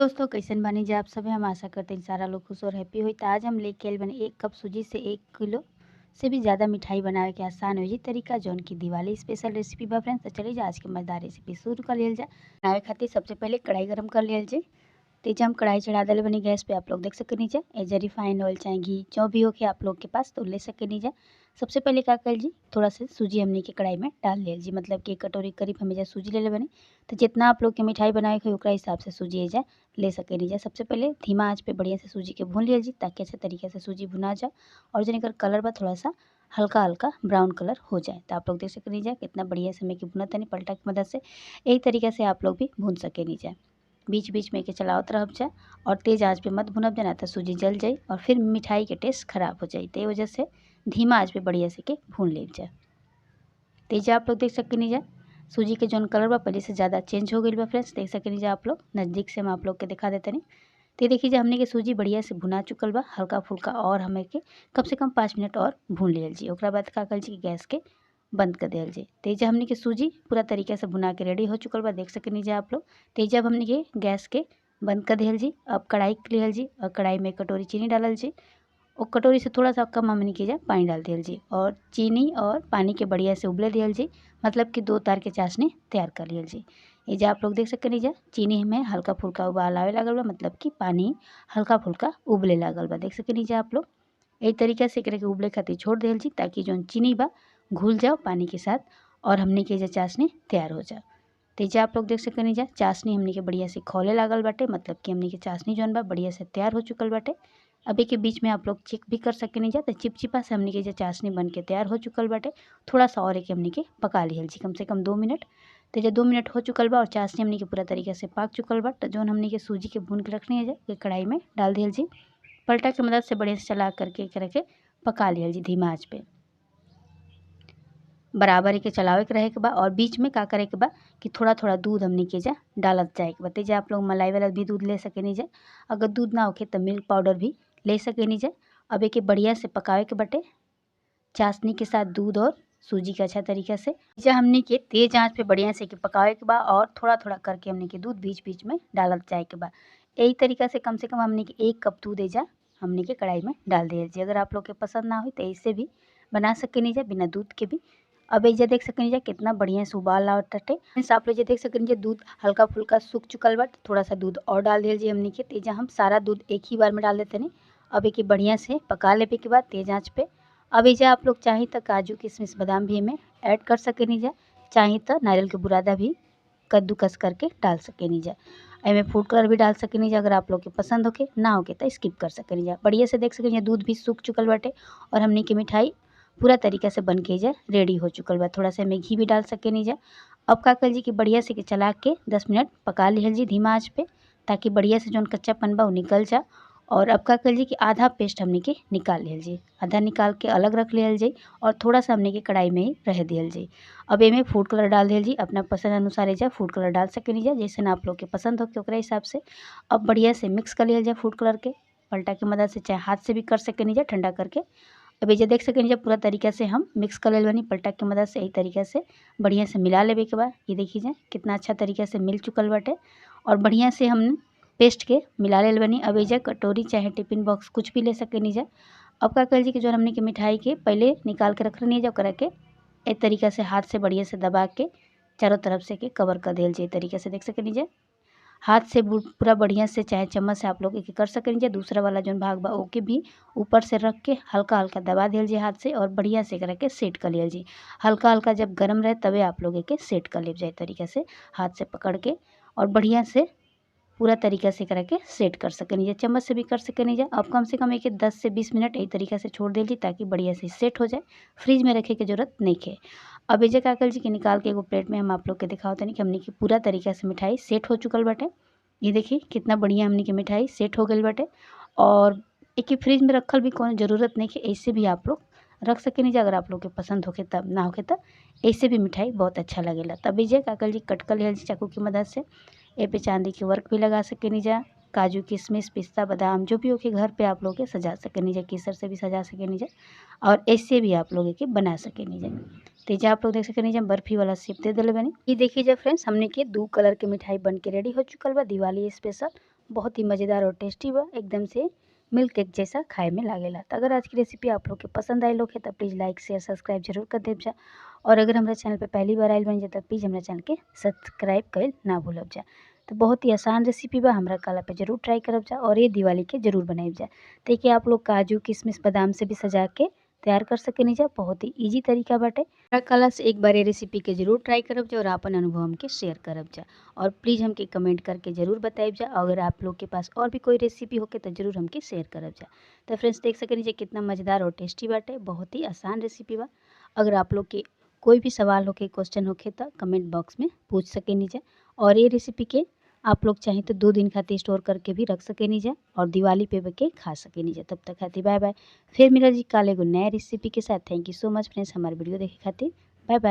दोस्तों कैसन बानी जा आप सभी। हम आशा करते हैं सारा लोग खुश और हैप्पी होई। तो आज हम लेके आइल बानी 1 कप सूजी से 1 किलो से भी ज़्यादा मिठाई बनावे के आसान हो जी तरीका, जौन की दिवाली स्पेशल रेसिपी बा फ्रेंड्स। तो चलिए जा आज के मज़ेदार रेसिपी शुरू कर लियल जा। बनावे खातिर सबसे पहले कढ़ाई गरम कर लियल जाए। तेज हम कढ़ाई चढ़ा दिले बनी गैस पे, आप लोग देख सके जा। एजा रिफाइंड ऑयल चाहे घी जो भी हो के आप लोग के पास तो ले सके जा। सबसे पहले क्या कर जी, थोड़ा सा सूजी हमने के कढ़ाई में डाल लिया जी, मतलब कि 1 कटोरी करीब हमें जा सूजी ले ले बनी। तो जितना आप लोग के मिठाई बनाए के ओकरा हिसाब से सूजी एजा ले सके जा। सबसे पहले धीमा आँच पे बढ़िया से सूजी के भून लिया जी, ताकि अच्छे तरीके से सूजी भुना जाए और जो एकर कलर बा थोड़ा सा हल्का हल्का ब्राउन कलर हो जाए। तो आप लोग देख सके जा कितना बढ़िया से हमें भुना तनी पलटा की मदद से। यही तरीके से आप लोग भी भून सके जा। बीच बीच में के चलावत रहब जा और तेज़ आँच पे मत भुनब जा, ना तो सूजी जल जाए और फिर मिठाई के टेस्ट खराब हो जाए। तो वजह से धीमा आँच पे बढ़िया से के भून ले जाए। तेज आप लोग देख सके नहीं जा सूजी के जौन कलर बा पहले से ज़्यादा चेंज हो गई बा फ्रेंड्स, देख सके नहीं जा आप लोग। नज़दीक से हम आप लोग के दिखा देते नहीं। तो देखिए जी हमने के सूजी बढ़िया से भुना चुकल बा हल्का फुल्का और हमें के कम से कम 5 मिनट और भून लियल जी। ओकरा बाद का कर जी गैस के बंद कर दियल जी। तेज हमने के सूजी पूरा तरीके से भुना के रेडी हो चुकल बा, देख सके जा आप लोग। तेज अब हमने के गैस के बंद कर दियल जी। अब कढ़ाई लियल जी और कढ़ाई में कटोरी चीनी डालल जी और कटोरी से थोड़ा सा कम हमने के जा पानी डाल दियल जी और चीनी और पानी के बढ़िया से उबले दियल जी, मतलब कि 2 तार के चाशनी तैयार कर लियल जी। ये जा आप लोग देख सके जा चीनी में हल्का फुल्का उबाल आवे लागल बा, मतलब कि पानी हल्का फुल्का उबले लागल बा, देख सके जा आप लोग। यही तरीका से एकरा के उबले खातिर छोड़ दियल जी, ताकि जौन चीनी बा घुल जाओ पानी के साथ और हमने के जा चाशनी तैयार हो जाओ। तो जा आप लोग देख सके जा चाशनी हमने के बढ़िया से खौले लागल बाटे, मतलब कि हमने के चाशनी जौन बा बढ़िया से तैयार हो चुकल बाटे। अभी के बीच में आप लोग चेक भी कर सके जा। तो चिपचिपा से हमने के जा चाशनी बन के तैयार हो चुकल बाटे। थोड़ा सा और एक हमने के पका लियल जी कम से कम 2 मिनट। तो जब 2 मिनट हो चुकल बा और चाशनी हमने के पूरा तरीके से पाक चुकल बा, तो जौन हमने के सूजी के भून के रखनी है जा कढ़ाई में डाल दियल जी। पलटा के मदद से बढ़िया से चला करके एकरा के पका लियल जी धीमा आँच पे। बराबर के चलावे के रहे के बा और बीच में का करे के बा कि थोड़ा थोड़ा दूध हमने के जा डालत जाए के बा। जा आप लोग मलाई वाला भी दूध ले सके नहीं जा, अगर दूध ना होखे तो मिल्क पाउडर भी ले सके नहीं जा। अब एके बढ़िया से पकावे के बटे चाशनी के साथ दूध और सूजी का अच्छा तरीका से। जा हमने के तेज़ आँच पे बढ़िया से के पकावे के बा और थोड़ा थोड़ा करके हमने के दूध बीच बीच में डालत जाए के बा। यही तरीका से कम हमने के 1 कप दूध एजा हमने के कढ़ाई में डाल दिया जी। अगर आप लोग के पसंद ना हो तो ऐसे भी बना सके नहीं जा बिना दूध के भी। अब एजा देख सके जा कितना बढ़िया से उबाल आवताटे। आप लोग देख सके जा दूध हल्का फुल्का सूख चुकल बा, थोड़ा सा दूध और डाल दिया जी हमने के। तेजा हम सारा दूध एक ही बार में डाल देते नहीं। अब एक बढ़िया से पका लेवे के बाद तेज़ आँच पे। अब एजा आप लोग चाहे तो काजू किशमिश बादाम भी एमें ऐड कर सके नहीं जा, चाहे तो नारियल के बुरादा भी कद्दूकस करके डाल सके नहीं जा। एमें फूड कलर भी डाल सके नहीं जा, अगर आप लोग के पसंद होके ना होके तो स्किप कर सके नहीं जा। बढ़िया से देख सके जा दूध भी सूख चुकल बाटे और हमने के मिठाई पूरा तरीका से बन के जा रेडी हो चुकल बा। थोड़ा सा एमें घी भी डाल सके नहीं जा। अब का कर जी कि बढ़िया से के चला के 10 मिनट पका लिहल जी धीमा आँच पे, ताकि बढ़िया से जौन कच्चापन बा वो निकल जा। और अब का कर जी कि आधा पेस्ट हमने के निकाल लिहल जी, आधा निकाल के अलग रख लिहल जी और थोड़ा सा हमने के कढ़ाई में ही रह दिहल जी। अब एमें फूड कलर डाल दिहल जी, अपना पसंद अनुसार एजा फूड कलर डाल सके नहीं जा, जैसे आप लोग के पसंद हो के ओकरा हिसाब से। अब बढ़िया से मिक्स कर लिहल जाए फूड कलर के पलटा के मदद से, चाहे हाथ से भी कर सके नहीं जा ठंडा करके। अब एजा देख सके जा पूरा तरीका से हम मिक्स कर लेल बनी पलटा के मदद से। यही तरीका से बढ़िया से मिला लेवे के बाद ये देखिए जा कितना अच्छा तरीका से मिल चुकल बाटे और बढ़िया से हम पेस्ट के मिला लेल बनी। अब एजा कटोरी चाहे टिफिन बॉक्स कुछ भी ले सके नहीं जा। अब का कर जी कि जो हमने के मिठाई के पहले निकाल के रख रही जा ओकरा के एक तरीका से हाथ से बढ़िया से दबा के चारों तरफ से के कवर कर दिल जी। तरीका से देख सके नहीं जा हाथ से पूरा बढ़िया से, चाहे चम्मच से आप लोग एक कर सके जा। दूसरा वाला जो भाग बा ओके भी ऊपर से रख के हल्का हल्का दबा दिल जी हाथ से और बढ़िया से एकरा के सेट कर लियल जी। हल्का हल्का जब गर्म रहे तबे आप लोग एके सेट कर ले जाए तरीका से हाथ से पकड़ के और बढ़िया से पूरा तरीका से एकरा के सेट कर सके नहीं जा, चम्मच से भी कर सके नहीं जा। अब कम से कम एक 10 से 20 मिनट यही तरीका से छोड़ दिल जी ताकि बढ़िया से सेट हो जाए, फ्रिज में रखे के जरूरत नहीं है। अब एजा का कर जी कि निकाल के एगो प्लेट में हम आप लोग के दिखावत तनी कि हमने की पूरा तरीका से मिठाई सेट हो चुकल बाटे। ये देखिए कितना बढ़िया हमने के मिठाई सेट हो गई बाटे और एक फ्रिज में रखल भी कोनो ज़रूरत नहीं है, ऐसे भी आप लोग रख सके नहीं जा। अगर आप लोग के पसंद होके तब, ना होके तब ऐसे भी मिठाई बहुत अच्छा लगेला। तब एजा का कर जी कट कर लिहल जी चाकू की मदद से। ए पे चांदी के वर्क भी लगा सके नहीं जा, काजू किशमिश पिस्ता बादाम जो भी हो के घर पे आप लोग के सजा सके नहीं जा, केसर से भी सजा सके नहीं जा और ऐसे भी आप लोग के बना सके नहीं जा। तो जा आप लोग देख सके नहीं जा बर्फ़ी वाला शेप दे दिले बनी। ये देखिए जा फ्रेंड्स हमने के 2 कलर के मिठाई बन के रेडी हो चुकल बा दिवाली स्पेशल। बहुत ही मज़ेदार और टेस्टी बा, एकदम से मिल्क केक जैसा खाए में लागेला। तो अगर आज की रेसिपी आप लोग के पसंद आयल होखे तो प्लीज़ लाइक शेयर सब्सक्राइब जरूर कर देब जा। और अगर हमारा चैनल पे पहली बार आयल बन जा तो प्लीज़ हमारा चैनल के सब्सक्राइब कइल ना भूलब जा। तो बहुत ही आसान रेसिपी बा, हमरा कहला पे जरूर ट्राई करब जा और ये दिवाली के जरूर बनाइब जा। देखिए आप लोग काजू किशमिश बादाम से भी सजा के तैयार कर सकेनी जा, बहुत ही ईजी तरीका बाटे। हमरा कहला से एक बार ये रेसिपी के जरूर ट्राई करब जा और अपन अनुभव हमके शेयर करब जा। और प्लीज़ हमके कमेंट करके ज़रूर बताइब जा। अगर आप लोग के पास और भी कोई रेसिपी होके तो ज़रूर हमके शेयर करब जा। तो फ्रेंड्स देख सकेनी जा कितना मज़ेदार और टेस्टी बाटे, बहुत ही आसान रेसिपी बा। अगर आप लोग के कोई भी सवाल होके क्वेश्चन होके तो कमेंट बॉक्स में पूछ सकेनी जा। और ये रेसिपी के आप लोग चाहें तो 2 दिन खातिर स्टोर करके भी रख सकेनी जा और दिवाली पे के खा सकेनी जा। तब तक खातिर बाय बाय, फिर मिला जी कल एगो नया रेसिपी के साथ। Thank you so much friends हमारे वीडियो देखे खातिर।